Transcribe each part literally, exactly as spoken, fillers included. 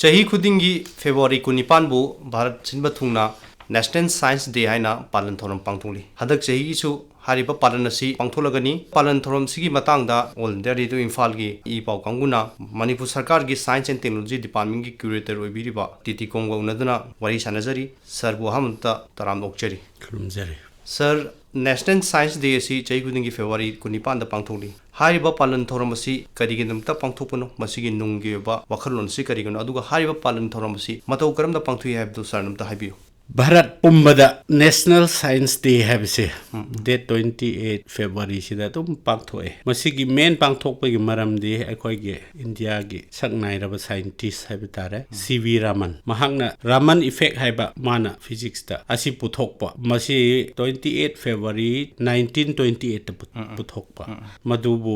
ꯆꯍꯤ ꯈꯨꯗꯤꯡꯒꯤ ꯐꯦꯕ꯭ꯔꯨꯋꯥꯔꯤ ꯀꯨꯟꯅꯤꯄꯥꯟꯕꯨ ꯚꯥꯔꯠ ꯁꯤꯟꯕ ꯊꯨꯡꯅ National Science Day ꯍꯥꯏꯅ ꯄꯥꯂꯟ ꯊꯧꯔꯝ ꯄꯥꯡꯊꯣꯛꯂꯤ꯫ ꯍꯟꯗꯛ ꯆꯍꯤꯒꯤꯁꯨ ꯍꯥꯏꯔꯤꯕ ꯄꯥꯂꯟ ꯑꯁꯤ ꯄꯥꯡꯊꯣꯛꯂꯒꯅꯤ꯫ ꯄꯥꯂꯟ ꯊꯧꯔꯝꯁꯤꯒꯤ ꯃꯇꯥꯡꯗ All India Radio ꯏꯝꯐꯥꯜꯒꯤ ꯏ ꯄꯥꯎ ꯀꯥꯡꯕꯨꯅ ꯃꯅꯤꯄꯨꯔ ꯁꯔꯀꯥꯔꯒꯤ Science and Technology Departmentꯀꯤ Curator ꯑꯣꯏꯕꯤꯔꯤꯕ ꯇꯤ ꯇꯤ ꯀꯣꯡꯒ ꯎꯅꯗꯨꯅ ꯋꯥꯔꯤ ꯁꯥꯟꯅꯖꯔꯤ꯫ ꯁꯥꯔꯕꯨ ꯑꯍꯥꯟꯕꯗ ꯇꯔꯥꯝꯅ ꯑꯣꯛꯆꯔꯤ꯫ ꯈꯨꯔꯨꯝꯖꯔꯤ꯫ ꯁꯥꯔ, National Science Day ꯑꯁꯤ ꯆꯍꯤ ꯈꯨꯗꯤꯡꯒꯤ ꯐꯦꯕ꯭ꯔꯨꯋꯥꯔꯤ ꯀꯨꯟꯅꯤꯄꯥꯟꯗ ꯄꯥꯡꯊꯣꯛꯂꯤ꯫ ꯍꯥꯏꯔꯤꯕ ꯄꯥꯂꯟ ꯊꯧꯔꯝ ꯑꯁꯤ ꯀꯔꯤꯒꯤꯗꯃꯛꯇ ꯄꯥꯡꯊꯣꯛꯄꯅꯣ? ꯃꯁꯤꯒꯤ ꯅꯨꯡꯒꯤ ꯑꯣꯏꯕ ꯋꯥꯈꯜꯂꯣꯟ ꯑꯁꯤ ꯀꯔꯤꯒꯤꯅꯣ? ꯑꯗꯨꯒ ꯍꯥꯏꯔꯤꯕ ꯄꯥꯂꯟ ꯊꯧꯔꯝ ꯑꯁꯤ ꯃꯇꯧ ꯀꯔꯝꯅ ꯄꯥꯡꯊꯣꯛꯏ ꯍꯥꯏꯕꯗꯨ ꯁꯥꯔꯅ ꯑꯝꯇ ꯍꯥꯏꯕꯤꯌꯨ꯫ ꯚꯥꯔꯠ ꯄꯨꯝꯕꯗ National Science Day ꯍꯥꯏꯕꯁꯦ ꯎꯝ꯫ Date twenty eight Februaryꯁꯤꯗ ꯑꯗꯨꯝ ꯄꯥꯡꯊꯣꯛꯑꯦ꯫ ꯃꯁꯤꯒꯤ main ꯄꯥꯡꯊꯣꯛꯄꯒꯤ ꯃꯔꯝꯗꯤ ꯑꯩꯈꯣꯏꯒꯤ ꯏꯟꯗꯤꯌꯥꯒꯤ ꯁꯛ ꯅꯥꯏꯔꯕ scientist ꯍꯥꯏꯕ ꯇꯥꯔꯦ, ꯎꯝ꯫ C V Raman. ꯃꯍꯥꯛꯅ ꯔꯥꯃꯟ effect ꯍꯥꯏꯕ ꯃꯥꯅ physicsꯇ ꯑꯁꯤ ꯄꯨꯊꯣꯛꯄ꯫ ꯃꯁꯤ twenty eight February nineteen twenty eightꯇ ꯄꯨ-, ꯎꯝ, ꯎꯝ꯫ ꯄꯨꯊꯣꯛꯄ꯫ ꯎꯝ, ꯎꯝ꯫ ꯃꯗꯨꯕꯨ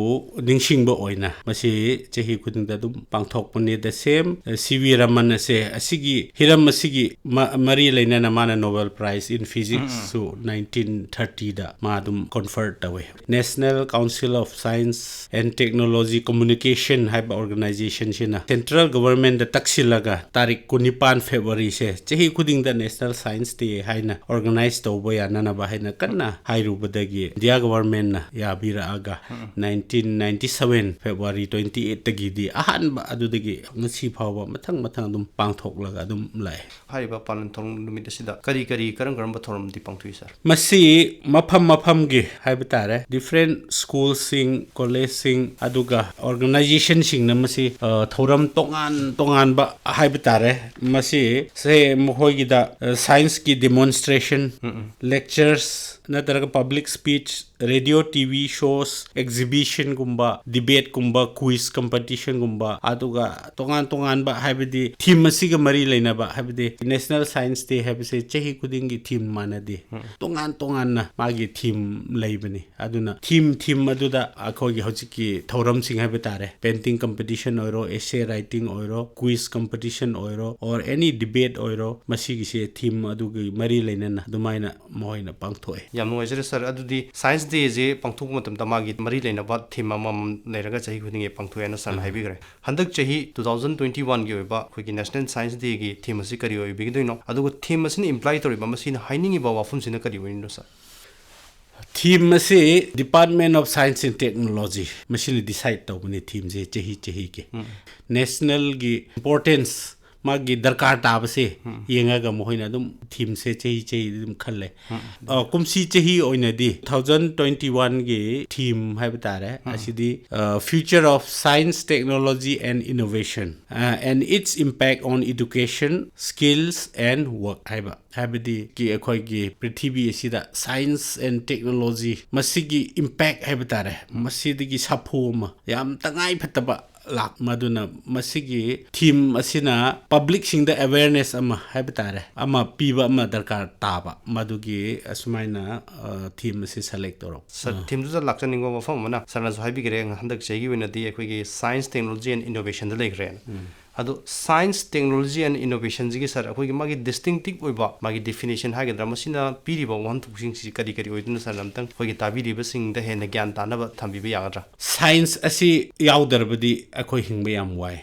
ꯅꯤꯡꯁꯤꯡꯕ ꯑꯣꯏꯅ ꯃꯁꯤ ꯆꯍꯤ ꯈꯨꯗꯤꯡꯗ ꯑꯗꯨꯝ ꯄꯥꯡꯊꯣꯛꯄꯅꯤ꯫ The same, ꯑ, ꯁꯤ ꯚꯤ ꯔꯥꯃꯟ ꯑꯁꯦ ꯑꯁꯤꯒꯤ ꯍꯤꯔꯝ ꯑꯁꯤꯒꯤ ꯃ-, ꯃꯔꯤ ꯂꯩꯅꯅ ꯃꯥꯅ Nobel Prize in Physicsꯁꯨ nineteen thirtyꯗ ꯃꯥ ꯑꯗꯨꯝ confer ꯇꯧꯋꯦ꯫ National Council of Science and Technology Communication ꯍꯥꯏꯕ organizationꯁꯤꯅ central governmentꯗ ꯇꯛꯁꯤꯜꯂꯒ ꯇꯥꯔꯤꯛ ꯀꯨꯟꯅꯤꯄꯥꯟ Februaryꯁꯦ ꯆꯍꯤ ꯈꯨꯗꯤꯡꯗ National Science Day ꯍꯥꯏꯅ organize ꯇꯧꯕ ꯌꯥꯅꯅꯕ ꯍꯥꯏꯅ ꯀꯟꯅ ꯍꯥꯏꯔꯨꯕꯗꯒꯤ India governmentꯅ ꯌꯥꯕꯤꯔꯛꯑꯒ ꯎꯝ꯫ nineteen ninety seven February twenty eightꯇꯒꯤꯗꯤ ꯑꯍꯥꯟꯕ ꯑꯗꯨꯗꯒꯤ ꯉꯁꯤ ꯐꯥꯎꯕ ꯃꯊꯪ ꯃꯊꯪ ꯑꯗꯨꯝ ꯄꯥꯡꯊꯣꯛꯂꯒ ꯑꯗꯨꯝ ꯂꯥꯛꯑꯦ꯫ ꯍꯥꯏꯔꯤꯕ ꯄꯥꯂꯟ ꯊꯧꯔꯝ ꯅꯨꯃꯤꯠ ꯑꯁꯤꯗ ꯀꯔꯤ ꯀꯔꯤ, ꯀꯔꯝ ꯀꯔꯝꯕ ꯊꯧꯔꯝꯗꯤ ꯄꯥꯡꯊꯣꯛꯏ, ꯁꯥꯔ? ꯃꯁꯤ ꯃꯐꯝ ꯃꯐꯝꯒꯤ ꯍꯥꯏꯕ ꯇꯥꯔꯦ, different schoolꯁꯤꯡ, collegeꯁꯤꯡ, ꯑꯗꯨꯒ organizationꯁꯤꯡꯅ ꯃꯁꯤ, ꯑ, ꯊꯧꯔꯝ ꯇꯣꯉꯥꯟ ꯇꯣꯉꯥꯟꯕ ꯍꯥꯏꯕ ꯇꯥꯔꯦ, ꯃꯁꯤ ꯁꯦ ꯃꯈꯣꯏꯒꯤꯗ, ꯑ, scienceꯀꯤ demonstration, ꯎꯝ, ꯎꯝ꯫ Lectures ꯅꯠꯇ꯭ꯔꯒ public speech, radio, T V shows, exhibitionꯒꯨꯝꯕ, debateꯀꯨꯝꯕ, quiz competitionꯒꯨꯝꯕ, ꯑꯗꯨꯒ ꯇꯣꯉꯥꯟ ꯇꯣꯉꯥꯟꯕ ꯍꯥꯏꯕꯗꯤ theme ꯑꯁꯤꯒ ꯃꯔꯤ ꯂꯩꯅꯕ, ꯍꯥꯏꯕꯗꯤ National Science Day ꯍꯥꯏꯕꯁꯦ ꯆꯍꯤ ꯈꯨꯗꯤꯡꯒꯤ theme ꯃꯥꯟꯅꯗꯦ꯫ ꯎꯝ꯫ ꯇꯣꯉꯥꯟ ꯇꯣꯉꯥꯟꯅ ꯃꯥꯒꯤ theme ꯂꯩꯕꯅꯤ꯫ ꯑꯗꯨꯅ theme, theme ꯑꯗꯨꯗ ꯑꯩꯈꯣꯏꯒꯤ ꯍꯧꯖꯤꯛꯀꯤ ꯊꯧꯔꯝꯁꯤꯡ ꯍꯥꯏꯕ ꯇꯥꯔꯦ, painting competition ꯑꯣꯏꯔꯣ, essay writing ꯑꯣꯏꯔꯣ, quiz competition ꯑꯣꯏꯔꯣ, or any debate ꯑꯣꯏꯔꯣ, ꯃꯁꯤꯒꯤꯁꯦ theme ꯑꯗꯨꯒꯤ ꯃꯔꯤ ꯂꯩꯅꯅ ꯑꯗꯨꯃꯥꯏꯅ ꯃꯈꯣꯏꯅ ꯄꯥꯡꯊꯣꯛꯑꯦ꯫ ꯌꯥꯝ ꯅꯨꯡꯉꯥꯏꯖꯔꯦ ꯁꯥꯔ꯫ ꯑꯗꯨꯗꯤ Science ꯗꯦꯁꯦ ꯄꯥꯡꯊꯣꯛꯄ ꯃꯇꯝꯗ ꯃꯥꯒꯤ ꯃꯔꯤ ꯂꯩꯅꯕ ꯊꯤꯝ ꯑꯃꯃꯝ ꯂꯩꯔꯒ ꯆꯍꯤ ꯈꯨꯗꯤꯡꯒꯤ ꯄꯥꯡꯊꯣꯛꯑꯦꯅ ꯁꯥꯔꯅ ꯍꯥꯏꯕꯤꯈ꯭ꯔꯦ꯫ ꯍꯟꯗꯛ ꯆꯍꯤ ꯇꯨ ꯊꯥꯎꯖꯟ ꯇ꯭ꯋꯦꯟꯇꯤ ꯋꯥꯟꯒꯤ ꯑꯣꯏꯕ ꯑꯩꯈꯣꯏꯒꯤ ꯅꯦꯁꯅꯦꯜ ꯁꯥꯏꯟꯁ ꯗꯦꯒꯤ ꯊꯤꯝ ꯑꯁꯤ ꯀꯔꯤ ꯑꯣꯏꯕꯤꯒꯗꯣꯏꯅꯣ, ꯑꯗꯨꯒ ꯊꯤꯝ ꯑꯁꯤꯅ ꯏꯝꯄ꯭ꯂꯥꯏ ꯇꯧꯔꯤꯕ ꯃꯁꯤꯅ ꯍꯥꯏꯅꯤꯡꯉꯤꯕ ꯋꯥꯐꯝꯁꯤꯅ ꯀꯔꯤ ꯑꯣꯏꯔꯤꯅꯣ, ꯁꯥꯔ? ꯊꯤꯝ ꯑꯁꯤ Department of Science and Technology ꯃꯁꯤꯅ ꯗꯤꯁꯥꯏꯠ ꯇꯧꯕꯅꯤ ꯊꯤꯝꯁꯦ ꯆꯍꯤ ꯆꯍꯤꯒꯤ꯫ ꯅꯦꯁꯅꯦꯜꯒꯤ ꯏꯝꯄꯣꯔꯇꯦꯟꯁ, ꯃꯥꯒꯤ ꯗꯔꯀꯥꯔ ꯇꯥꯕꯁꯦ ꯌꯦꯡꯉꯒ ꯃꯈꯣꯏꯅ ꯑꯗꯨꯝ ꯊꯤꯝꯁꯦ ꯆꯍꯤ ꯆꯍꯤꯗ ꯑꯗꯨꯝ ꯈꯜꯂꯦ꯫ ꯑ, ꯀꯨꯝꯁꯤ ꯆꯍꯤ ꯑꯣꯏꯅꯗꯤ ꯇꯨ ꯊꯥꯎꯖꯟ ꯇ꯭ꯋꯦꯟꯇꯤ ꯋꯥꯟꯒꯤ ꯊꯤꯝ ꯍꯥꯏꯕ ꯇꯥꯔꯦ, ꯑꯁꯤꯗꯤ Future of Science, Technology and Innovation and its Impact on Education, Skills and Work ꯍꯥꯏꯕ, ꯍꯥꯏꯕꯗꯤ ꯀꯤ ꯑꯩꯈꯣꯏꯒꯤ ꯄ꯭ꯔꯤꯊꯤꯕꯤ ꯑꯁꯤꯗ ꯁꯥꯏꯟꯁ ꯑꯦꯟ ꯇꯦꯛꯅꯣꯂꯣꯖꯤ ꯃꯁꯤꯒꯤ ꯏꯝꯄꯦꯛ ꯍꯥꯏꯕ ꯇꯥꯔꯦ, ꯃꯁꯤꯗꯒꯤ ꯁꯥꯐꯨ ꯑꯃ ꯌꯥꯝ ꯇꯉꯥꯏ ꯐꯗꯕ ꯂꯥꯛ, ꯃꯗꯨꯅ ꯃꯁꯤꯒꯤ ꯊꯤꯝ ꯑꯁꯤꯅ ꯄꯕ꯭ꯂꯤꯛꯁꯤꯡꯗ ꯑꯦꯋꯦꯔꯅꯦꯁ ꯑꯃ ꯍꯥꯏꯕ ꯇꯥꯔꯦ, ꯑꯃ ꯄꯤꯕ ꯑꯃ ꯗꯔꯀꯥꯔ ꯇꯥꯕ, ꯃꯗꯨꯒꯤ ꯑꯁꯨꯃꯥꯏꯅ ꯊꯤꯝ ꯑꯁꯤ ꯁꯦꯂꯦꯛ ꯇꯧꯔꯛꯄ꯫ ꯁꯥꯔ, ꯊꯤꯝꯗꯨꯗ ꯂꯥꯛꯆꯅꯤꯡꯕ ꯋꯥꯐꯝ ꯑꯃꯅ, ꯁꯥꯔꯅꯁꯨ ꯍꯥꯏꯕꯤꯈ꯭ꯔꯦ, ꯍꯟꯗꯛ ꯆꯍꯤꯒꯤ ꯑꯣꯏꯅꯗꯤ ꯑꯩꯈꯣꯏꯒꯤ ꯁꯥꯏꯟꯁ, ꯇꯦꯛꯅꯣꯂꯣꯖꯤ ꯑꯦꯟ ꯏꯅꯣꯚꯦꯁꯟꯗ ꯂꯩꯈ꯭ꯔꯦꯅ꯫ ꯑꯗꯣ ꯁꯥꯏꯟꯁ, ꯇꯦꯛꯅꯣꯂꯣꯖꯤ ꯑꯦꯟ ꯏꯅꯣꯚꯦꯁꯟꯁꯤꯒꯤ, ꯁꯥꯔ, ꯑꯩꯈꯣꯏꯒꯤ ꯃꯥꯒꯤ ꯗꯤꯁꯇꯤꯡꯇꯤꯞ ꯑꯣꯏꯕ ꯃꯥꯒꯤ ꯗꯤꯐꯤꯅꯤꯁꯟ ꯍꯥꯏꯒꯗ꯭ꯔꯥ, ꯃꯁꯤꯅ ꯄꯤꯔꯤꯕ ꯋꯥꯍꯟꯊꯣꯛꯁꯤꯡꯁꯤ ꯀꯔꯤ ꯀꯔꯤ ꯑꯣꯏꯗꯣꯏꯅꯣ, ꯁꯥꯔꯅ ꯑꯝꯇꯪ ꯑꯩꯈꯣꯏꯒꯤ ꯇꯥꯕꯤꯔꯤꯕꯁꯤꯡꯗ ꯍꯦꯟꯅ ꯒ꯭ꯌꯥꯟ ꯇꯥꯅꯕ ꯊꯝꯕꯤꯕ ꯌꯥꯒꯗ꯭ꯔꯥ? ꯁꯥꯏꯟꯁ ꯑꯁꯤ ꯌꯥꯎꯗ꯭ꯔꯕꯗꯤ ꯑꯩꯈꯣꯏ ꯍꯤꯡꯕ ꯌꯥꯝ ꯋꯥꯏ꯫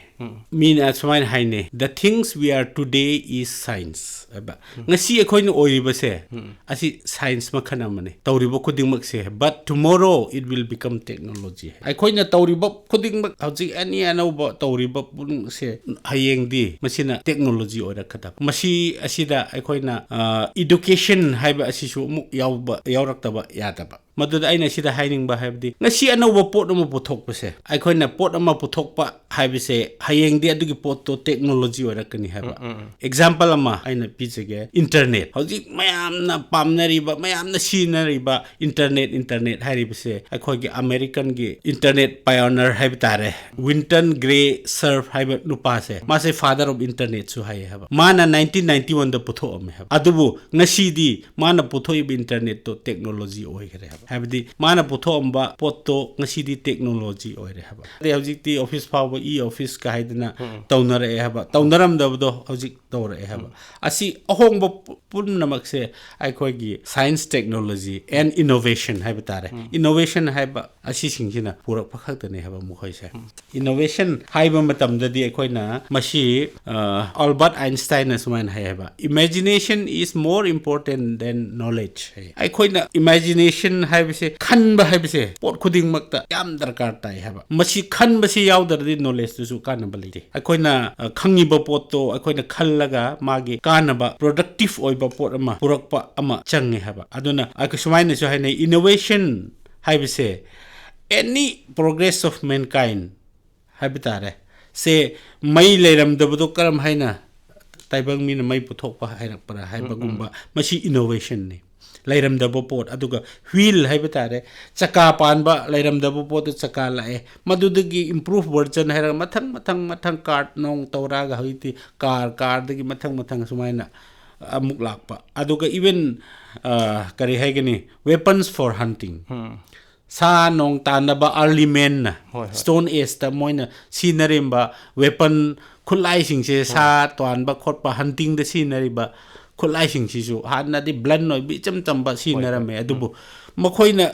ꯃꯤꯅ ꯁꯨꯃꯥꯏꯅ ꯍꯥꯏꯅꯩ, "The things we are today is science" ꯍꯥꯏꯕ꯫ ꯉꯁꯤ ꯑꯩꯈꯣꯏꯅ ꯑꯣꯏꯔꯤꯕꯁꯦ, ꯑꯁꯤ ꯁꯥꯏꯟꯁ ꯃꯈꯜ ꯑꯃꯅꯤ꯫ ꯇꯧꯔꯤꯕ ꯈꯨꯗꯤꯡꯃꯛꯁꯦ, "But tomorrow it will become technology" ꯍꯥꯏ꯫ ꯑꯩꯈꯣꯏꯅ ꯇꯧꯔꯤꯕ ꯈꯨꯗꯤꯡꯃꯛ, ꯍꯧꯖꯤꯛ ꯑꯅꯤ ꯑꯅꯧꯕ ꯇꯧꯔꯤꯕ ꯄꯨꯝꯅꯃꯛꯁꯦ, ꯍꯌꯦꯡꯗꯤ ꯃꯁꯤꯅ ꯇꯦꯛꯅꯣꯂꯣꯖꯤ ꯑꯣꯏꯔꯛꯀꯗꯕ꯫ ꯃꯁꯤ ꯑꯁꯤꯗ ꯑꯩꯈꯣꯏꯅ, ꯑ, ꯏꯗꯨꯀꯦꯁꯟ ꯍꯥꯏꯕ ꯑꯁꯤꯁꯨ ꯑꯃꯨꯛ ꯌꯥꯎꯕ, ꯌꯥꯎꯔꯛꯇꯕ ꯌꯥꯗꯕ꯫ ꯃꯗꯨꯗ ꯑꯩꯅ ꯁꯤꯗ ꯍꯥꯏꯅꯤꯡꯕ ꯍꯥꯏꯕꯗꯤ, ꯉꯁꯤ ꯑꯅꯧꯕ ꯄꯣꯠ ꯑꯃ ꯄꯨꯊꯣꯛꯄꯁꯦ, ꯑꯩꯈꯣꯏꯅ ꯄꯣꯠ ꯑꯃ ꯄꯨꯊꯣꯛꯄ ꯍꯥꯏꯕꯁꯦ, ꯍꯌꯦꯡꯗꯤ ꯑꯗꯨꯒꯤ ꯄꯣꯠꯇꯣ ꯇꯦꯛꯅꯣꯂꯣꯖꯤ ꯑꯣꯏꯔꯛꯀꯅꯤ ꯍꯥꯏꯕ꯫ ꯑꯦꯛꯖꯥꯝꯄꯜ ꯑꯃ ꯑꯩꯅ ꯄꯤꯖꯒꯦ, ꯏꯟꯇꯔꯅꯦꯠ꯫ ꯍꯧꯖꯤꯛ ꯃꯌꯥꯝꯅ ꯄꯥꯝꯅꯔꯤꯕ, ꯃꯌꯥꯝꯅ ꯁꯤꯖꯤꯟꯅꯔꯤꯕ ꯏꯟꯇꯔꯅꯦꯠ, ꯏꯟꯇꯔꯅꯦꯠ ꯍꯥꯏꯔꯤꯕꯁꯦ, ꯑꯩꯈꯣꯏꯒꯤ ꯑꯃꯦꯔꯤꯀꯟꯒꯤ ꯏꯟꯇꯔꯅꯦꯠ ꯄꯥꯏꯑꯣꯅꯔ ꯍꯥꯏꯕ ꯇꯥꯔꯦ, ꯋꯤꯟꯇꯟ ꯒ꯭ꯔꯦ ꯁꯔꯐ ꯍꯥꯏꯕ ꯅꯨꯄꯥꯁꯦ, ꯃꯥꯁꯦ ꯐꯥꯗꯔ ꯑꯣꯐ ꯏꯟꯇꯔꯅꯦꯠꯁꯨ ꯍꯥꯏꯌꯦ ꯍꯥꯏꯕ꯫ ꯃꯥꯅ ꯅꯥꯏꯟꯇꯤꯟ ꯅꯥꯏꯟꯇꯤ ꯋꯥꯟꯗ ꯄꯨꯊꯣꯛꯑꯝꯃꯦ ꯍꯥꯏꯕ꯫ ꯑꯗꯨꯕꯨ ꯉꯁꯤꯗꯤ ꯃꯥꯅ ꯄꯨꯊꯣꯛꯏꯕ ꯏꯟꯇꯔꯅꯦꯠꯇꯣ ꯇꯦꯛꯅꯣꯂꯣꯖꯤ ꯑꯣꯏꯈ꯭ꯔꯦ ꯍꯥꯏꯕ꯫ ꯍꯥꯏꯕꯗꯤ ꯃꯥꯅ ꯄꯨꯊꯣꯛꯑꯝꯕ ꯄꯣꯠꯇꯣ ꯉꯁꯤꯗꯤ ꯇꯦꯛꯅꯣꯂꯣꯖꯤ ꯑꯣꯏꯔꯦ ꯍꯥꯏꯕ꯫ ꯑꯗꯩ ꯍꯧꯖꯤꯛꯇꯤ ꯑꯣꯐꯤꯁ ꯐꯥꯎꯕ ꯏ ꯑꯣꯐꯤꯁꯀ ꯍꯥꯏꯗꯅ ꯇꯧꯅꯔꯛꯑꯦ ꯍꯥꯏꯕ꯫ ꯇꯧꯅꯔꯝꯗꯕꯗꯣ ꯍꯧꯖꯤꯛ ꯇꯧꯔꯛꯑꯦ ꯍꯥꯏꯕ꯫ ꯑꯁꯤ ꯑꯍꯣꯡꯕ ꯄꯨ- ꯄꯨꯝꯅꯃꯛꯁꯦ ꯑꯩꯈꯣꯏꯒꯤ science, technology and innovation ꯍꯥꯏꯕ ꯇꯥꯔꯦ꯫ Innovation ꯍꯥꯏꯕ ꯑꯁꯤꯁꯤꯡꯁꯤꯅ ꯄꯨꯔꯛꯄ ꯈꯛꯇꯅꯦ ꯍꯥꯏꯕ ꯃꯈꯣꯏꯁꯦ꯫ Innovation ꯍꯥꯏꯕ ꯃꯇꯝꯗꯗꯤ ꯑꯩꯈꯣꯏꯅ ꯃꯁꯤ, ꯑ, ꯑꯜꯕꯔꯠ ꯑꯥꯏꯟꯁꯇꯥꯏꯟꯅ ꯁꯨꯃꯥꯏꯅ ꯍꯥꯏ ꯍꯥꯏꯕ, "Imagination is more important than knowledge" ꯍꯥꯏ꯫ ꯑꯩꯈꯣꯏꯅ ꯏꯃꯦꯖꯤꯅꯦꯁꯟ ꯍꯥꯏꯕꯁꯦ, ꯈꯟꯕ ꯍꯥꯏꯕꯁꯦ ꯄꯣꯠ ꯈꯨꯗꯤꯡꯃꯛꯇ ꯌꯥꯝ ꯗꯔꯀꯥꯔ ꯇꯥꯏ ꯍꯥꯏꯕ꯫ ꯃꯁꯤ ꯈꯟꯕꯁꯤ ꯌꯥꯎꯗ꯭ꯔꯗꯤ ꯅꯣꯂꯦꯖꯇꯨꯁꯨ ꯀꯥꯟꯅꯕ ꯂꯩꯇꯦ꯫ ꯑꯩꯈꯣꯏꯅ, ꯑ, ꯈꯪꯉꯤꯕ ꯄꯣꯠꯇꯣ ꯑꯩꯈꯣꯏꯅ ꯈꯜꯂꯒ ꯃꯥꯒꯤ ꯀꯥꯟꯅꯕ, ꯄ꯭ꯔꯣꯗꯛꯇꯤꯞ ꯑꯣꯏꯕ ꯄꯣꯠ ꯑꯃ ꯄꯨꯔꯛꯄ ꯑꯃ ꯆꯪꯉꯦ ꯍꯥꯏꯕ꯫ ꯑꯗꯨꯅ ꯑꯩꯈꯣꯏ ꯁꯨꯃꯥꯏꯅꯁꯨ ꯍꯥꯏꯅꯩ, innovation ꯍꯥꯏꯕꯁꯦ any progress of mankind ꯍꯥꯏꯕ ꯇꯥꯔꯦ꯫ ꯁꯦ, ꯃꯩ ꯂꯩꯔꯝꯗꯕꯗꯣ ꯀꯔꯝ ꯍꯥꯏꯅ ꯇꯥꯏꯕꯪ ꯃꯤꯅ ꯃꯩ ꯄꯨꯊꯣꯛꯄ ꯍꯥꯏꯔꯛꯄ꯭ꯔꯥ ꯍꯥꯏꯕꯒꯨꯝꯕ, ꯃꯁꯤ ꯏꯅꯣꯚꯦꯁꯟꯅꯤ꯫ ꯂꯩꯔꯝꯗꯕ ꯄꯣꯠ, ꯑꯗꯨꯒ ꯋꯤꯜ ꯍꯥꯏꯕ ꯇꯥꯔꯦ, ꯆꯀꯥ ꯄꯥꯟꯕ, ꯂꯩꯔꯝꯗꯕ ꯄꯣꯠꯇꯨ ꯆꯀꯥ ꯂꯥꯛꯑꯦ, ꯃꯗꯨꯗꯒꯤ ꯏꯝꯄ꯭ꯔꯨꯚ ꯚꯔꯖꯟ ꯍꯥꯏꯔꯒ ꯃꯊꯪ ꯃꯊꯪ ꯃꯊꯪ ꯀꯥꯔꯠ ꯅꯣꯡ ꯇꯧꯔꯛꯑꯒ ꯍꯧꯖꯤꯛꯇꯤ ꯀꯥꯔ, ꯀꯥꯔꯗꯒꯤ ꯃꯊꯪ ꯃꯊꯪ ꯁꯨꯃꯥꯏꯅ ꯑꯃꯨꯛ ꯂꯥꯛꯄ꯫ ꯑꯗꯨꯒ ꯏꯚꯟ, ꯀꯔꯤ ꯍꯥꯏꯒꯅꯤ, weapons for hunting, ꯁꯥ ꯅꯣꯡ ꯇꯥꯟꯅꯕ ꯑꯥꯔꯂꯤ ꯃꯦꯟꯅ, ꯍꯣꯏ, ꯍꯣꯏ꯫ ꯁ꯭ꯇꯣꯟ ꯑꯦꯖꯇ ꯃꯣꯏꯅ ꯁꯤꯖꯤꯟꯅꯔꯤꯕ ꯋꯦꯄꯟ, ꯈꯨꯠꯂꯥꯏꯁꯤꯡꯁꯦ, ꯁꯥ ꯇꯥꯟꯕ ꯈꯣꯠꯄ, ꯍꯟꯇꯤꯡꯗ ꯁꯤꯖꯤꯟꯅꯔꯤꯕ ꯈꯨꯠꯂꯥꯏꯁꯤꯡꯁꯤꯁꯨ ꯍꯥꯟꯅꯗꯤ ꯕ꯭ꯂꯟ ꯑꯣꯏꯕ ꯏꯆꯝ ꯆꯝꯕ ꯁꯤꯖꯤꯟꯅꯔꯝꯃꯦ꯫ ꯍꯣꯏ꯫ ꯑꯗꯨꯕꯨ ꯃꯈꯣꯏꯅ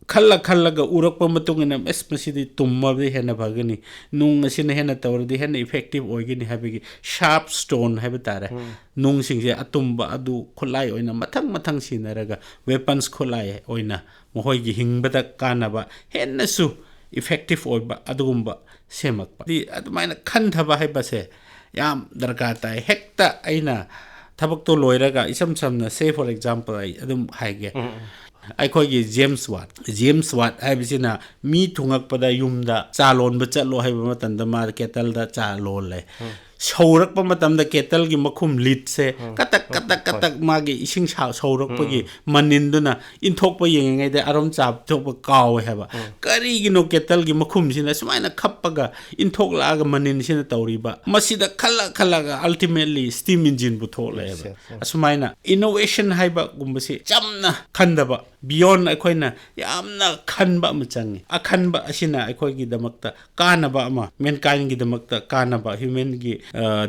ꯈꯜꯂ ꯈꯜꯂꯒ ꯎꯔꯛꯄ ꯃꯇꯨꯡ ꯏꯟꯅ, "ꯑꯁ, ꯃꯁꯤꯗꯤ ꯇꯨꯝꯃꯕꯗꯤ ꯍꯦꯟꯅ ꯐꯒꯅꯤ, ꯅꯨꯡ ꯑꯁꯤꯅ ꯍꯦꯟꯅ ꯇꯧꯔꯗꯤ ꯍꯦꯟꯅ ꯏꯐꯦꯛꯇꯤꯞ ꯑꯣꯏꯒꯅꯤ" ꯍꯥꯏꯕꯒꯤ ꯁꯥꯔꯞ ꯁ꯭ꯇꯣꯟ ꯍꯥꯏꯕ ꯇꯥꯔꯦ, ꯅꯨꯡꯁꯤꯡꯁꯦ ꯑꯇꯨꯝꯕ ꯑꯗꯨ ꯈꯨꯠꯂꯥꯏ ꯑꯣꯏꯅ ꯃꯊꯪ ꯃꯊꯪ ꯁꯤꯖꯤꯟꯅꯔꯒ, ꯋꯦꯄꯟꯁ ꯈꯨꯠꯂꯥꯏ ꯑꯣꯏꯅ ꯃꯈꯣꯏꯒꯤ ꯍꯤꯡꯕꯗ ꯀꯥꯟꯅꯕ, ꯍꯦꯟꯅꯁꯨ ꯏꯐꯦꯛꯇꯤꯞ ꯑꯣꯏꯕ ꯑꯗꯨꯒꯨꯝꯕ ꯁꯦꯝꯃꯛꯄ꯫ ꯗꯤ ꯑꯗꯨꯃꯥꯏꯅ ꯈꯟꯊꯕ ꯍꯥꯏꯕꯁꯦ ꯌꯥꯝ ꯗꯔꯀꯥꯔ ꯇꯥꯏ꯫ ꯍꯦꯛꯇ ꯑꯩꯅ ꯊꯕꯛꯇꯣ ꯂꯣꯏꯔꯒ, ꯏꯁꯝ ꯁꯝꯅ, say for example, ꯑꯩ ꯑꯗꯨꯝ ꯍꯥꯏꯒꯦ, ꯑꯩꯈꯣꯏꯒꯤ ꯖꯦꯝꯁ ꯋꯥꯠ, ꯖꯦꯝꯁ ꯋꯥꯠ ꯍꯥꯏꯕꯁꯤꯅ ꯃꯤ ꯊꯨꯡꯉꯛꯄꯗ ꯌꯨꯝꯗ ꯆꯥ ꯂꯣꯟꯕ ꯆꯠꯂꯣ ꯍꯥꯏꯕ ꯃꯇꯝꯗ ꯃꯥ ꯀꯦꯇꯜꯗ ꯆꯥ ꯂꯣꯜꯂꯦ꯫ ꯁꯧꯔꯛꯄ ꯃꯇꯝꯗ ꯀꯦꯇꯜꯒꯤ ꯃꯈꯨꯝ ꯂꯤꯗꯁꯦ ꯀꯇꯛ, ꯀꯇꯛ, ꯍꯣꯏ꯫ ꯀꯇꯛ ꯃꯥꯒꯤ ꯏꯁꯤꯡ ꯁꯥ-, ꯁꯧꯔꯛꯄꯒꯤ ꯃꯅꯤꯟꯗꯨꯅ ꯏꯟꯊꯣꯛꯄ ꯌꯦꯡꯉꯤꯉꯩꯗ ꯑꯔꯨꯝ ꯆꯥ ꯄꯤꯊꯣꯛꯄ ꯀꯥꯎꯋꯦ ꯍꯥꯏꯕ꯫ ꯀꯔꯤꯒꯤꯅꯣ ꯀꯦꯇꯜꯒꯤ ꯃꯈꯨꯝꯁꯤꯅ ꯁꯨꯃꯥꯏꯅ ꯈꯞꯄꯒ ꯏꯟꯊꯣꯛꯂꯛꯑꯒ ꯃꯅꯤꯟꯁꯤꯅ ꯇꯧꯔꯤꯕ? ꯃꯁꯤꯗ ꯈꯜꯂ ꯈꯜꯂꯒ ultimately steam engine ꯄꯨꯊꯣꯛꯂꯛꯑꯦꯕ꯫ Yes, yes, yes. ꯑꯁꯨꯃꯥꯏꯅ innovation ꯍꯥꯏꯕꯒꯨꯝꯕꯁꯤ ꯆꯝꯅ ꯈꯟꯗꯕ, ꯕꯤꯌꯣꯟ ꯑꯩꯈꯣꯏꯅ ꯌꯥꯝꯅ ꯈꯟꯕ ꯑꯃ ꯆꯪꯉꯤ꯫ ꯑꯈꯟꯕ ꯑꯁꯤꯅ ꯑꯩꯈꯣꯏꯒꯤꯗꯃꯛꯇ ꯀꯥꯟꯅꯕ ꯑꯃ, ꯃꯦꯟꯀꯥꯏꯟꯒꯤꯗꯃꯛꯇ ꯀꯥꯟꯅꯕ, ꯍ꯭ꯌꯨꯃꯦꯟꯒꯤ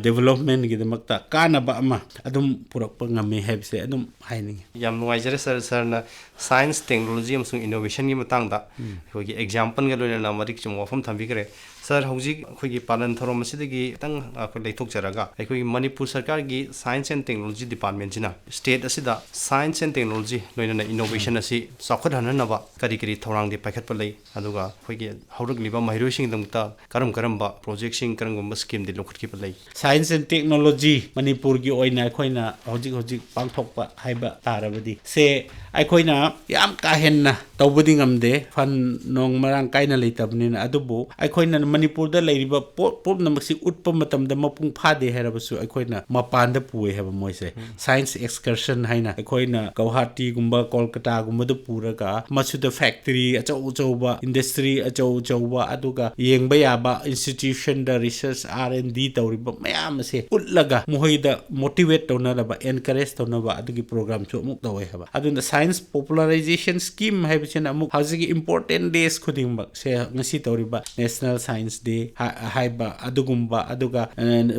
ꯗꯦꯕꯂꯞꯃꯦꯟꯒꯤꯗꯃꯛꯇ ꯀꯥꯟꯅꯕ ꯑꯃ ꯑꯗꯨꯝ ꯄꯨꯔꯛꯄ ꯉꯝꯃꯤ ꯍꯥꯏꯕꯁꯦ ꯑꯗꯨꯝ ꯍꯥꯏꯅꯤꯡꯉꯤ꯫ ꯌꯥꯝ ꯅꯨꯡꯉꯥꯏꯖꯔꯦ ꯁꯥꯔ, ꯁꯥꯔꯅ ꯁꯥꯏꯟꯁ, ꯇꯦꯛꯅꯣꯂꯣꯖꯤ ꯑꯃꯁꯨꯡ ꯏꯅꯣꯚꯦꯁꯟꯒꯤ ꯃꯇꯥꯡꯗ ꯑꯩꯈꯣꯏꯒꯤ ꯑꯦꯛꯖꯥꯝꯄꯜꯒ ꯂꯣꯏꯅꯅ ꯃꯔꯤꯛ ꯆꯨꯝꯕ ꯋꯥꯐꯝ ꯊꯝꯕꯤꯈ꯭ꯔꯦ꯫ ꯁꯥꯔ, ꯍꯧꯖꯤꯛ ꯑꯩꯈꯣꯏꯒꯤ ꯄꯥꯂꯟ ꯊꯧꯔꯝ ꯑꯁꯤꯗꯒꯤ ꯈꯤꯇꯪ ꯑꯩꯈꯣꯏ ꯂꯩꯊꯣꯛꯆꯔꯒ, ꯑꯩꯈꯣꯏꯒꯤ ꯃꯅꯤꯄꯨꯔ ꯁꯔꯀꯥꯔꯒꯤ ꯁꯥꯏꯟꯁ ꯑꯦꯟ ꯇꯦꯛꯅꯣꯂꯣꯖꯤ ꯗꯤꯄꯥꯔꯠꯃꯦꯟꯁꯤꯅ ꯁ꯭ꯇꯦꯠ ꯑꯁꯤꯗ ꯁꯥꯏꯟꯁ ꯑꯦꯟ ꯇꯦꯛꯅꯣꯂꯣꯖꯤ ꯂꯣꯏꯅꯅ ꯏꯅꯣꯚꯦꯁꯟ ꯑꯁꯤ ꯆꯥꯎꯈꯠꯍꯟꯅꯅꯕ ꯀꯔꯤ ꯀꯔꯤ ꯊꯧꯔꯥꯡꯗꯤ ꯄꯥꯏꯈꯠꯄ ꯂꯩ, ꯑꯗꯨꯒ ꯑꯩꯈꯣꯏꯒꯤ ꯍꯧꯔꯛꯂꯤꯕ ꯃꯍꯩꯔꯣꯏꯁꯤꯡꯒꯤꯗꯃꯛꯇ ꯀꯔꯝ ꯀꯔꯝꯕ ꯄ꯭ꯔꯣꯖꯦꯛꯁꯤꯡ, ꯀꯔꯝ ꯀꯔꯝꯕ ꯁ꯭ꯀꯤꯝꯗꯤ ꯂꯧꯈꯠꯈꯤꯕ ꯂꯩ? ꯁꯥꯏꯟꯁ ꯑꯦꯟ ꯇꯦꯛꯅꯣꯂꯣꯖꯤ ꯃꯅꯤꯄꯨꯔꯒꯤ ꯑꯣꯏꯅ ꯑꯩꯈꯣꯏꯅ ꯍꯧꯖꯤꯛ ꯍꯧꯖꯤꯛ ꯄꯥꯡꯊꯣꯛꯄ ꯍꯥꯏꯕ ꯇꯥꯔꯕꯗꯤ, ꯁꯦ ꯑꯩꯈꯣꯏꯅ ꯌꯥꯝ ꯀꯥ ꯍꯦꯟꯅ ꯇꯧꯕꯗꯤ ꯉꯝꯗꯦ, ꯐꯟ ꯅꯣꯡ ꯃꯔꯥꯡ ꯀꯥꯏꯅ ꯂꯩꯇꯕꯅꯤꯅ꯫ ꯑꯗꯨꯕꯨ ꯑꯩꯈꯣꯏꯅ ꯃꯅꯤꯄꯨꯔꯗ ꯂꯩꯔꯤꯕ ꯄꯣꯠ ꯄꯨꯝꯅꯃꯛꯁꯤ ꯎꯠꯄ ꯃꯇꯝꯗ ꯃꯄꯨꯡ ꯐꯥꯗꯦ ꯍꯥꯏꯔꯕꯁꯨ, ꯑꯩꯈꯣꯏꯅ ꯃꯄꯥꯟꯗ ꯄꯨꯏ ꯍꯥꯏꯕ ꯃꯣꯏꯁꯦ꯫ ꯁꯥꯏꯟꯁ ꯑꯦꯛꯁꯀꯔꯁꯟ ꯍꯥꯏꯅ ꯑꯩꯈꯣꯏꯅ ꯒꯧꯍꯥꯇꯤꯒꯨꯝꯕ, ꯀꯣꯜꯀꯇꯥꯒꯨꯝꯕꯗ ꯄꯨꯔꯒ, ꯃꯁꯤꯗ ꯐꯦꯛꯇꯔꯤ ꯑꯆꯧ ꯑꯆꯧꯕ, ꯏꯟꯗꯁꯇ꯭ꯔꯤ ꯑꯆꯧ ꯑꯆꯧꯕ, ꯑꯗꯨꯒ ꯌꯦꯡꯕ ꯌꯥꯕ ꯏꯟꯁꯇꯤꯇ꯭ꯌꯨꯁꯟꯗ ꯔꯤꯁꯔꯁ, ꯑꯥꯔ ꯑꯦꯟ ꯗꯤ ꯇꯧꯔꯤꯕ ꯃꯌꯥꯝ ꯑꯁꯦ ꯎꯠꯂꯒ, ꯃꯈꯣꯏꯗ ꯃꯣꯇꯤꯚꯦꯠ ꯇꯧꯅꯅꯕ, ꯑꯦꯟꯀꯔꯦꯖ ꯇꯧꯅꯕ ꯑꯗꯨꯒꯤ ꯄ꯭ꯔꯣꯒ꯭ꯔꯥꯝꯁꯨ ꯑꯃꯨꯛ ꯇꯧꯋꯦ ꯍꯥꯏꯕ꯫ ꯑꯗꯨꯅ ꯁꯥꯏꯟꯁ ꯄꯣꯄꯨꯂꯔꯥꯏꯖꯦꯁꯟ ꯁ꯭ꯀꯤꯝ ꯍꯥꯏꯕꯁꯤꯅ ꯑꯃꯨꯛ ꯍꯧꯖꯤꯛꯀꯤ ꯏꯝꯄꯣꯔꯇꯦꯟ ꯗꯦꯁ ꯈꯨꯗꯤꯡꯃꯛ, ꯁꯦ ꯉꯁꯤ ꯇꯧꯔꯤꯕ ꯅꯦꯁꯅꯦꯜ ꯁꯥꯏꯟꯁ ꯗꯦ ꯍꯥꯏꯕ ꯑꯗꯨꯒꯨꯝꯕ, ꯑꯗꯨꯒ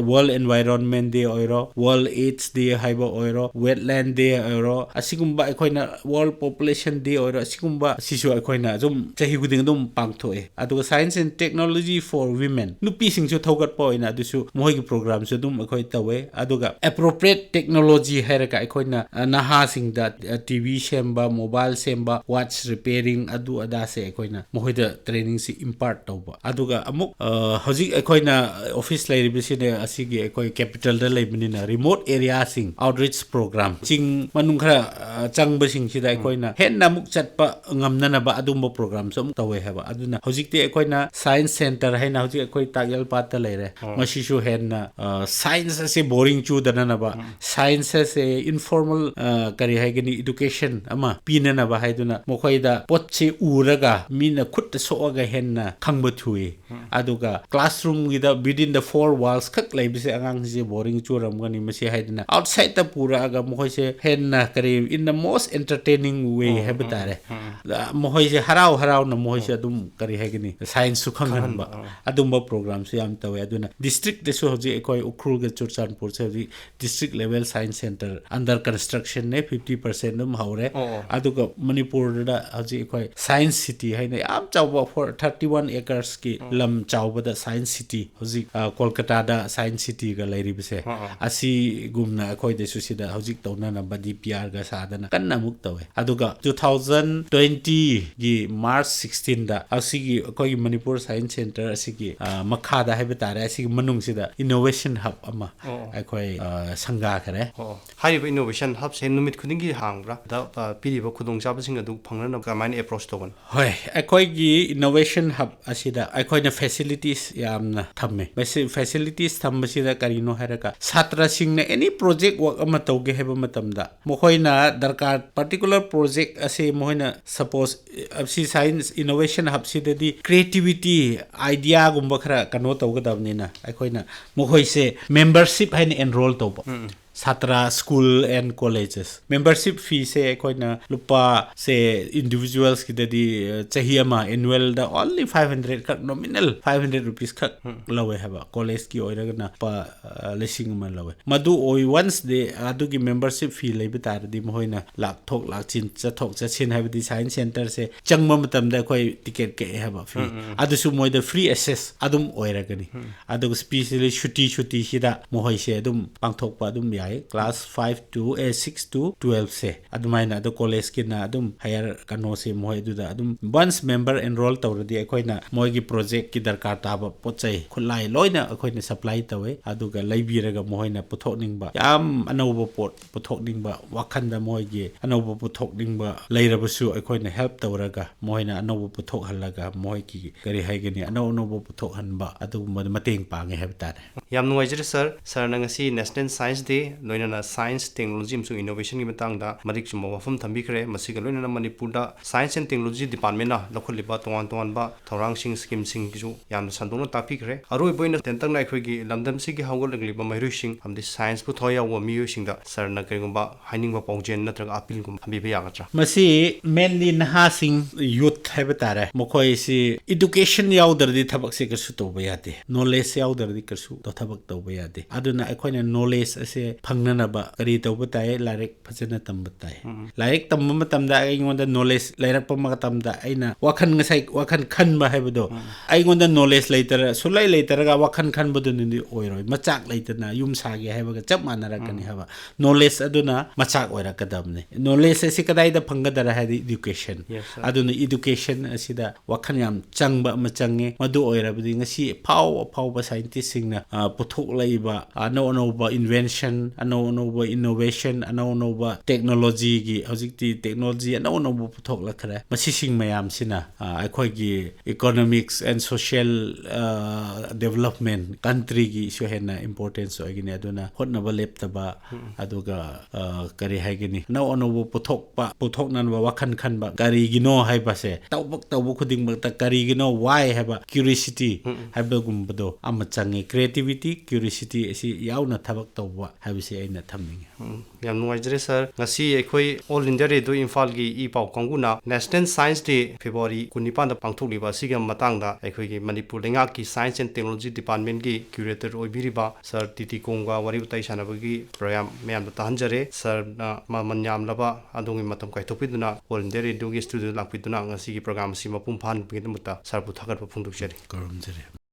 ꯋꯥꯔꯜ ꯑꯦꯟꯚꯥꯏꯔꯣꯟꯃꯦꯟ ꯗꯦ ꯑꯣꯏꯔꯣ, ꯋꯥꯔꯜ ꯑꯦꯗꯁ ꯗꯦ ꯍꯥꯏꯕ ꯑꯣꯏꯔꯣ, ꯋꯦꯠꯂꯦꯟ ꯗꯦ ꯑꯣꯏꯔꯣ, ꯑꯁꯤꯒꯨꯝꯕ ꯑꯩꯈꯣꯏꯅ ꯋꯥꯔꯜ ꯄꯣꯄꯨꯂꯦꯁꯟ ꯗꯦ ꯑꯣꯏꯔꯣ, ꯑꯁꯤꯒꯨꯝꯕ ꯁꯤꯁꯨ ꯑꯩꯈꯣꯏꯅ ꯑꯗꯨꯝ ꯆꯍꯤ ꯈꯨꯗꯤꯡ ꯑꯗꯨꯝ ꯄꯥꯡꯊꯣꯛꯑꯦ꯫ ꯑꯗꯨꯒ science and technology for women, ꯅꯨꯄꯤꯁꯤꯡꯁꯨ ꯊꯧꯒꯠꯄ ꯑꯣꯏꯅ ꯑꯗꯨꯁꯨ ꯃꯈꯣꯏꯒꯤ ꯄ꯭ꯔꯣꯒ꯭ꯔꯥꯝꯁꯨ ꯑꯗꯨꯝ ꯑꯩꯈꯣꯏ ꯇꯧꯋꯦ꯫ ꯑꯗꯨꯒ ꯑꯦꯄ꯭ꯔꯣꯄ꯭ꯔꯤꯌꯦꯠ ꯇꯦꯛꯅꯣꯂꯣꯖꯤ ꯍꯥꯏꯔꯒ ꯑꯩꯈꯣꯏꯅ, ꯑ, ꯅꯍꯥꯁꯤꯡꯗ, ꯑ, ꯇꯤ ꯚꯤ ꯁꯦꯝꯕ, ꯃꯣꯕꯥꯏꯜ ꯁꯦꯝꯕ, ꯋꯥꯠꯆ ꯔꯤꯄꯦꯌꯔꯤꯡ, ꯑꯗꯨ ꯑꯗꯥꯁꯦ ꯑꯩꯈꯣꯏꯅ ꯃꯈꯣꯏꯗ ꯇ꯭ꯔꯦꯅꯤꯡꯁꯤ ꯏꯝꯄꯥꯔꯠ ꯇꯧꯕ꯫ ꯑꯗꯨꯒ ꯑꯃꯨꯛ, ꯑ, ꯍꯧꯖꯤꯛ ꯑꯩꯈꯣꯏꯅ ꯑꯣꯐꯤꯁ ꯂꯩꯔꯤꯕꯁꯤꯅ ꯑꯁꯤꯒꯤ ꯑꯩꯈꯣꯏ ꯀꯦꯄꯤꯇꯦꯜꯗ ꯂꯩꯕꯅꯤꯅ, ꯔꯤꯃꯣꯠ ꯑꯦꯔꯤꯌꯥꯁꯤꯡ, ꯑꯥꯎꯠꯔꯤꯆ ꯄ꯭ꯔꯣꯒ꯭ꯔꯥꯝ, ꯆꯤꯡ ꯃꯅꯨꯡ ꯈꯔ, ꯑ, ꯆꯪꯕꯁꯤꯡꯁꯤꯗ ꯑꯩꯈꯣꯏꯅ ꯍꯦꯟꯅ ꯑꯃꯨꯛ ꯆꯠꯄ ꯉꯝꯅꯅꯕ ꯑꯗꯨꯝꯕ ꯄ꯭ꯔꯣꯒ꯭ꯔꯥꯝꯁꯨ ꯑꯃꯨꯛ ꯇꯧꯋꯦ ꯍꯥꯏꯕ꯫ ꯑꯗꯨꯅ ꯍꯧꯖꯤꯛꯇꯤ ꯑꯩꯈꯣꯏꯅ ꯁꯥꯏꯟꯁ ꯁꯦꯟꯇꯔ ꯍꯥꯏꯅ ꯍꯧꯖꯤꯛ ꯑꯩꯈꯣꯏ ꯇꯥꯛꯌꯦꯜ ꯄꯥꯠꯇ ꯂꯩꯔꯦ꯫ ꯃꯁꯤꯁꯨ ꯍꯦꯟꯅ, ꯑ, ꯁꯥꯏꯟꯁ ꯑꯁꯤ ꯕꯣꯔꯤꯡ ꯆꯨꯗꯅꯅꯕ, ꯁꯥꯏꯟꯁ ꯑꯁꯦ ꯏꯟꯐꯣꯔꯃꯦꯜ, ꯑ, ꯀꯔꯤ ꯍꯥꯏꯒꯅꯤ, ꯏꯗꯨꯀꯦꯁꯟ ꯑꯃ ꯄꯤꯅꯅꯕ ꯍꯥꯏꯗꯨꯅ ꯃꯈꯣꯏꯗ ꯄꯣꯠꯁꯤ ꯎꯔꯒ ꯃꯤꯅ ꯈꯨꯠꯇ ꯁꯣꯛꯑꯒ ꯍꯦꯟꯅ ꯈꯪꯕ ꯊꯨꯏ꯫ ꯑꯗꯨꯒ classroomꯒꯤꯗ within the four walls ꯈꯛ ꯂꯩꯕꯁꯦ ꯑꯉꯥꯡꯁꯦ boring ꯆꯨꯔꯝꯒꯅꯤ, ꯃꯁꯤ ꯍꯥꯏꯗꯅ outsideꯇ ꯄꯨꯔꯛꯑꯒ ꯃꯈꯣꯏꯁꯦ ꯍꯦꯟꯅ ꯀꯔꯤ, in the most entertaining way ꯍꯥꯏꯕ ꯇꯥꯔꯦ, ꯃꯈꯣꯏꯁꯦ ꯍꯔꯥꯎ ꯍꯔꯥꯎꯅ ꯃꯈꯣꯏꯁꯦ ꯑꯗꯨꯝ ꯀꯔꯤ ꯍꯥꯏꯒꯅꯤ, scienceꯁꯨ ꯈꯪꯍꯟꯕ, ꯑꯗꯨꯝꯕ programꯁꯨ ꯌꯥꯝ ꯇꯧꯋꯦ꯫ ꯑꯗꯨꯅ districtꯗꯁꯨ ꯍꯧꯖꯤꯛ ꯑꯩꯈꯣꯏ ꯎꯈ꯭ꯔꯨꯜꯒ ꯆꯨꯔꯆꯥꯟꯄꯨꯔꯁꯦ ꯍꯧꯖꯤꯛ district level science centre under constructionꯅꯦ, fifty percent ꯑꯗꯨꯝ ꯍꯧꯔꯦ꯫ ꯑꯗꯨꯒ ꯃꯅꯤꯄꯨꯔꯗ ꯍꯧꯖꯤꯛ ꯑꯩꯈꯣꯏ science city ꯍꯥꯏꯅ ꯌꯥꯝ ꯆꯥꯎꯕ, for thirty one acresꯀꯤ ꯂꯝ ꯆꯥꯎꯕꯗ science city, ꯍꯧꯖꯤꯛ ꯑ, ꯀꯣꯜꯀꯇꯥꯗ science cityꯒ ꯂꯩꯔꯤꯕꯁꯦ, ꯑꯁꯤꯒꯨꯝꯅ ꯑꯩꯈꯣꯏꯗꯁꯨ ꯁꯤꯗ ꯍꯧꯖꯤꯛ ꯇꯧꯅꯅꯕ DPRꯒ ꯁꯥꯗꯅ ꯀꯟꯅ ꯑꯃꯨꯛ ꯇꯧꯋꯦ꯫ ꯑꯗꯨꯒ two thousand twentyꯒꯤ March sixteenꯗ ꯑꯁꯤꯒꯤ ꯑꯩꯈꯣꯏꯒꯤ ꯃꯅꯤꯄꯨꯔ science centre ꯑꯁꯤꯒꯤ ꯑ, ꯃꯈꯥꯗ ꯍꯥꯏꯕ ꯇꯥꯔꯦ, ꯑꯁꯤꯒꯤ ꯃꯅꯨꯡꯁꯤꯗ innovation hub ꯑꯃ ꯑꯩꯈꯣꯏ ꯑ, ꯁꯪꯒꯥꯈꯔꯦ꯫ ꯑꯣ, ꯍꯥꯏꯔꯤꯕ innovation hubꯁꯦ ꯅꯨꯃꯤꯠ ꯈꯨꯗꯤꯡꯒꯤ ꯍꯥꯡꯕ꯭ꯔꯥ? ꯑꯗ ꯑ, ꯄꯤꯔꯤꯕ ꯈꯨꯗꯣꯡꯆꯥꯕꯁꯤꯡ ꯑꯗꯨ ꯐꯪꯅꯅꯕ ꯀꯃꯥꯏꯅ approach ꯇꯧꯒꯅꯤ? ꯍꯣꯏ, ꯑꯩꯈꯣꯏꯒꯤ innovation hub ꯑꯁꯤꯗ ꯑꯩꯈꯣꯏꯅ facilities ꯌꯥꯝꯅ ꯊꯝꯃꯦ꯫ ꯃꯁꯤ facilities ꯊꯝꯕꯁꯤꯗ ꯀꯔꯤꯅꯣ ꯍꯥꯏꯔꯒ, ꯁꯥꯇ꯭ꯔꯁꯤꯡꯅ any project work ꯑꯃ ꯇꯧꯒꯦ ꯍꯥꯏꯕ ꯃꯇꯝꯗ, ꯃꯈꯣꯏꯅ ꯗꯔꯀꯥꯔ, particular project ꯑꯁꯤ ꯃꯈꯣꯏꯅ suppose ꯑꯁꯤ science innovation hubꯁꯤꯗꯗꯤ creativity, ideaꯒꯨꯝꯕ ꯈꯔ ꯀꯩꯅꯣ ꯇꯧꯒꯗꯕꯅꯤꯅ, ꯑꯩꯈꯣꯏꯅ ꯃꯈꯣꯏꯁꯦ membership ꯍꯥꯏꯅ enroll ꯇꯧꯕ꯫ ꯁꯥꯇ꯭ꯔ, school and colleges membership feeꯁꯦ ꯑꯩꯈꯣꯏꯅ ꯂꯨꯄꯥ, ꯁꯦ, individualsꯀꯤꯗꯗꯤ, ꯑ, ꯆꯍꯤ ꯑꯃ annualꯗ only five hundred ꯈꯛ, nominal five hundred rupees ꯈꯛ ꯂꯧꯋꯦ ꯍꯥꯏꯕ꯫ Collegeꯀꯤ ꯑꯣꯏꯔꯒꯅ ꯂꯨꯄꯥ, ꯑ, ꯂꯤꯁꯤꯡ ꯑꯃ ꯂꯧꯋꯦ꯫ ꯃꯗꯨ ꯑꯣꯏ, once they ꯑꯗꯨꯒꯤ membership fee ꯂꯩꯕ ꯇꯥꯔꯗꯤ ꯃꯈꯣꯏꯅ ꯂꯥꯛꯊꯣꯛ ꯂꯥꯛꯁꯤꯟ, ꯆꯠꯊꯣꯛ ꯆꯠꯁꯤꯟ, ꯍꯥꯏꯕꯗꯤ science centreꯁꯦ ꯆꯪꯕ ꯃꯇꯝꯗ ꯑꯩꯈꯣꯏ ticket ꯀꯛꯑꯦ ꯍꯥꯏꯕ fee, ꯑꯗꯨꯁꯨ ꯃꯣꯏꯗ free access ꯑꯗꯨꯝ ꯑꯣꯏꯔꯒꯅꯤ꯫ ꯑꯗꯨꯒ specially ꯁꯨꯇꯤ, ꯁꯨꯇꯤꯁꯤꯗ ꯃꯈꯣꯏꯁꯦ ꯑꯗꯨꯝ ꯄꯥꯡꯊꯣꯛꯄ ꯑꯗꯨꯝ ꯌꯥꯏ꯫ Class five to, A, six to twelveꯁꯦ ꯑꯗꯨꯃꯥꯏꯅ꯫ ꯑꯗꯣ collegeꯀꯤꯅ ꯑꯗꯨꯝ higher ꯀꯩꯅꯣꯁꯦ ꯃꯈꯣꯏ ꯑꯗꯨꯗ ꯑꯗꯨꯝ once member enroll ꯇꯧꯔꯗꯤ ꯑꯩꯈꯣꯏꯅ ꯃꯣꯏꯒꯤ projectꯀꯤ ꯗꯔꯀꯥꯔ ꯇꯥꯕ ꯄꯣꯠ ꯆꯩ, ꯈꯨꯠꯂꯥꯏ ꯂꯣꯏꯅ ꯑꯩꯈꯣꯏꯅ supply ꯇꯧꯋꯦ꯫ ꯑꯗꯨꯒ ꯂꯩꯕꯤꯔꯒ ꯃꯈꯣꯏꯅ ꯄꯨꯊꯣꯛꯅꯤꯡꯕ, ꯌꯥꯝ ꯑꯅꯧꯕ ꯄꯣꯠ ꯄꯨꯊꯣꯛꯅꯤꯡꯕ, ꯋꯥꯈꯟꯗ ꯃꯣꯏꯒꯤ ꯑꯅꯧꯕ ꯄꯨꯊꯣꯛꯅꯤꯡꯕ ꯂꯩꯔꯕꯁꯨ ꯑꯩꯈꯣꯏꯅ help ꯇꯧꯔꯒ ꯃꯣꯏꯅ ꯑꯅꯧꯕ ꯄꯨꯊꯣꯛꯍꯜꯂꯒ ꯃꯣꯏꯒꯤ, ꯀꯔꯤ ꯍꯥꯏꯒꯅꯤ, ꯑꯅꯧ ꯑꯅꯧꯕ ꯄꯨꯊꯣꯛꯍꯟꯕ, ꯑꯗꯨꯒꯨꯝꯕꯗ ꯃꯇꯦꯡ ꯄꯥꯡꯉꯦ ꯍꯥꯏꯕ ꯇꯥꯔꯦ꯫ ꯌꯥꯝ ꯅꯨꯡꯉꯥꯏꯖꯔꯦ ꯁꯥꯔ, ꯁꯥꯔꯅ ꯉꯁꯤ National Science Day ꯂꯣꯏꯅꯅ science, technology ꯑꯃꯁꯨꯡ innovation ꯒꯤ ꯃꯇꯥꯡꯗ ꯃꯔꯤꯛ ꯆꯨꯝꯕ ꯋꯥꯐꯝ ꯊꯝꯕꯤꯈ꯭ꯔꯦ꯫ ꯃꯁꯤꯒ ꯂꯣꯏꯅꯅ ꯃꯅꯤꯄꯨꯔꯗ Science and Technology Department ꯅ ꯂꯧꯈꯠꯂꯤꯕ ꯇꯣꯉꯥꯟ ꯇꯣꯉꯥꯟꯕ ꯊꯧꯔꯥꯡꯁꯤꯡ, scheme ꯁꯤꯡꯒꯤꯁꯨ ꯌꯥꯝꯅ ꯁꯟꯗꯣꯛꯅ ꯇꯥꯛꯄꯤꯈ꯭ꯔꯦ꯫ ꯑꯔꯣꯏꯕ ꯑꯣꯏꯅ ꯇꯦꯟꯇꯛꯅ ꯑꯩꯈꯣꯏꯒꯤ ꯂꯝꯗꯝꯁꯤꯒꯤ ꯍꯧꯒꯠꯂꯛꯂꯤꯕ ꯃꯍꯩꯔꯣꯏꯁꯤꯡ ꯑꯃꯗꯤ science ꯄꯨ ꯊꯋꯥꯏ ꯌꯥꯎꯕ ꯃꯤꯑꯣꯏꯁꯤꯡꯗ ꯁꯥꯔꯅ ꯀꯔꯤꯒꯨꯝꯕ ꯍꯥꯏꯅꯤꯡꯕ ꯄꯥꯎꯖꯦꯜ ꯅꯠꯇ꯭ꯔꯒ appeal ꯒꯨꯝꯕ ꯊꯝꯕꯤꯕ ꯌꯥꯒꯗ꯭ꯔꯥ? ꯃꯁꯤ mainly ꯅꯍꯥꯁꯤꯡ, youth ꯍꯥꯏꯕ ꯇꯥꯔꯦ, ꯃꯈꯣꯏꯁꯤ education ꯌꯥꯎꯗ꯭ꯔꯗꯤ ꯊꯕꯛꯁꯦ ꯀꯩꯁꯨ ꯇꯧꯕ ꯌꯥꯗꯦ, knowledge ꯌꯥꯎꯗ꯭ꯔꯗꯤ ꯀꯩꯁꯨ ꯊꯕꯛ ꯇꯧꯕ ꯌꯥꯗꯦ꯫ ꯑꯗꯨꯅ ꯑꯩꯈꯣꯏꯅ knowledge ꯑꯁꯦ ꯐꯪꯅꯅꯕ ꯀꯔꯤ ꯇꯧꯕ ꯇꯥꯏ? ꯂꯥꯏꯔꯤꯛ ꯐꯖꯅ ꯇꯝꯕ ꯇꯥꯏ꯫ ꯎꯝ꯫ ꯂꯥꯏꯔꯤꯛ ꯇꯝꯕ ꯃꯇꯝꯗ ꯑꯩꯉꯣꯟꯗ knowledge ꯂꯩꯔꯛꯄ ꯃꯇꯝꯗ ꯑꯩꯅ ꯋꯥꯈꯜ, ꯉꯁꯥꯏ ꯋꯥꯈꯜ ꯈꯟꯕ ꯍꯥꯏꯕꯗꯣ, ꯎꯝ꯫ ꯑꯩꯉꯣꯟꯗ knowledge ꯂꯩꯇꯔ-, ꯁꯨꯡꯂꯩ ꯂꯩꯇꯔꯒ ꯋꯥꯈꯜ ꯈꯟꯕꯗꯨꯅꯗꯤ ꯑꯣꯏꯔꯣꯏ꯫ ꯃꯆꯥꯛ ꯂꯩꯇꯅ ꯌꯨꯝ ꯁꯥꯒꯦ ꯍꯥꯏꯕꯒ ꯆꯞ ꯃꯥꯟꯅꯔꯛꯀꯅꯤ ꯎꯝ꯫ ꯍꯥꯏꯕ꯫ Knowledge ꯑꯗꯨꯅ ꯃꯆꯥꯛ ꯑꯣꯏꯔꯛꯀꯗꯕꯅꯤ꯫ Knowledge ꯑꯁꯤ ꯀꯗꯥꯏꯗ ꯐꯪꯒꯗꯔ ꯍꯥꯏꯗꯤ education꯫ Yes, sir. ꯑꯗꯨꯅ education ꯑꯁꯤꯗ ꯋꯥꯈꯜ ꯌꯥꯝ ꯆꯪꯕ ꯑꯃ ꯆꯪꯉꯦ꯫ ꯃꯗꯨ ꯑꯣꯏꯔꯕꯗꯤ ꯉꯁꯤ ꯑꯐꯥꯎ ꯑꯐꯥꯎꯕ scientist ꯁꯤꯡꯅ, ꯑ, ꯄꯨꯊꯣꯛꯂꯛꯏꯕ ꯑꯅꯧ ꯑꯅꯧꯕ invention, ꯑꯅꯧ ꯑꯅꯧꯕ innovation, ꯑꯅꯧ ꯑꯅꯧꯕ technology ꯒꯤ, ꯍꯧꯖꯤꯛꯇꯤ technology ꯑꯅꯧ ꯑꯅꯧꯕ ꯄꯨꯊꯣꯛꯂꯛꯈ꯭ꯔꯦ꯫ ꯃꯁꯤꯁꯤꯡ ꯃꯌꯥꯝꯁꯤꯅ, ꯑ, ꯑꯩꯈꯣꯏꯒꯤ economics and social, ꯑ, development, country ꯒꯤꯁꯨ ꯍꯦꯟꯅ importance ꯑꯣꯏꯒꯅꯤ꯫ ꯑꯗꯨꯅ ꯍꯣꯠꯅꯕ ꯂꯦꯞꯇꯕ, ꯎꯝ꯫ ꯑꯗꯨꯒ, ꯑ, ꯀꯔꯤ ꯍꯥꯏꯒꯅꯤ, ꯑꯅꯧ ꯑꯅꯧꯕ ꯄꯨꯊꯣꯛꯄ, ꯄꯨꯊꯣꯛꯅꯅꯕ ꯋꯥꯈꯜ ꯈꯟꯕ, ꯀꯔꯤꯒꯤꯅꯣ ꯍꯥꯏꯕꯁꯦ, ꯇꯧꯕ, ꯇꯧꯕ ꯈꯨꯗꯤꯡꯃꯛꯇ ꯀꯔꯤꯒꯤꯅꯣ, why ꯍꯥꯏꯕ curiosity ꯎꯝ, ꯎꯝ꯫ ꯍꯥꯏꯕꯒꯨꯝꯕꯗꯣ ꯑꯃ ꯆꯪꯉꯤ꯫ Creativity, curiosity ꯑꯁꯤ ꯌꯥꯎꯅ ꯊꯕꯛ ꯇꯧꯕ ꯍꯥꯏꯕꯁꯤ ꯑꯩꯅ ꯊꯝꯅꯤꯡꯉꯤ꯫ ꯎꯝ, ꯌꯥꯝ ꯅꯨꯡꯉꯥꯏꯖꯔꯦ ꯁꯥꯔ꯫ ꯉꯁꯤ ꯑꯩꯈꯣꯏ All India Radio ꯏꯝꯐꯥꯜꯒꯤ ꯏ ꯄꯥꯎ ꯀꯥꯡꯕꯨꯅ National Science Day February ꯀꯨꯟꯅꯤꯄꯥꯟꯗ ꯄꯥꯡꯊꯣꯛꯂꯤꯕ ꯑꯁꯤꯒꯤ ꯃꯇꯥꯡꯗ ꯑꯩꯈꯣꯏꯒꯤ ꯃꯅꯤꯄꯨꯔ ꯂꯩꯉꯥꯛꯀꯤ Science and Technology Department ꯀꯤ curator ꯑꯣꯏꯕꯤꯔꯤꯕ ꯁꯥꯔ ꯇꯤ ꯇꯤ ꯀꯣꯡꯒ ꯋꯥꯔꯤ ꯋꯥꯇꯥꯏ ꯁꯥꯟꯅꯕꯒꯤ program ꯃꯌꯥꯝꯗ ꯇꯥꯍꯟꯖꯔꯦ꯫ ꯁꯥꯔꯅ ꯃꯃꯜ ꯌꯥꯝꯂꯕ ꯑꯗꯣꯝꯒꯤ ꯃꯇꯝ ꯀꯥꯏꯊꯣꯛꯄꯤꯗꯨꯅ All India Radio ꯒꯤ studio ꯗ ꯂꯥꯛꯄꯤꯗꯨꯅ ꯉꯁꯤꯒꯤ program ꯑꯁꯤ ꯃꯄꯨꯡ ꯐꯥꯍꯟꯕꯒꯤꯗꯃꯛꯇ ꯁꯥꯔꯕꯨ ꯊꯥꯒꯠꯄ ꯐꯣꯡꯗꯣꯛꯆꯔꯤ꯫ ꯈꯨꯔꯨꯝꯖꯔꯤ꯫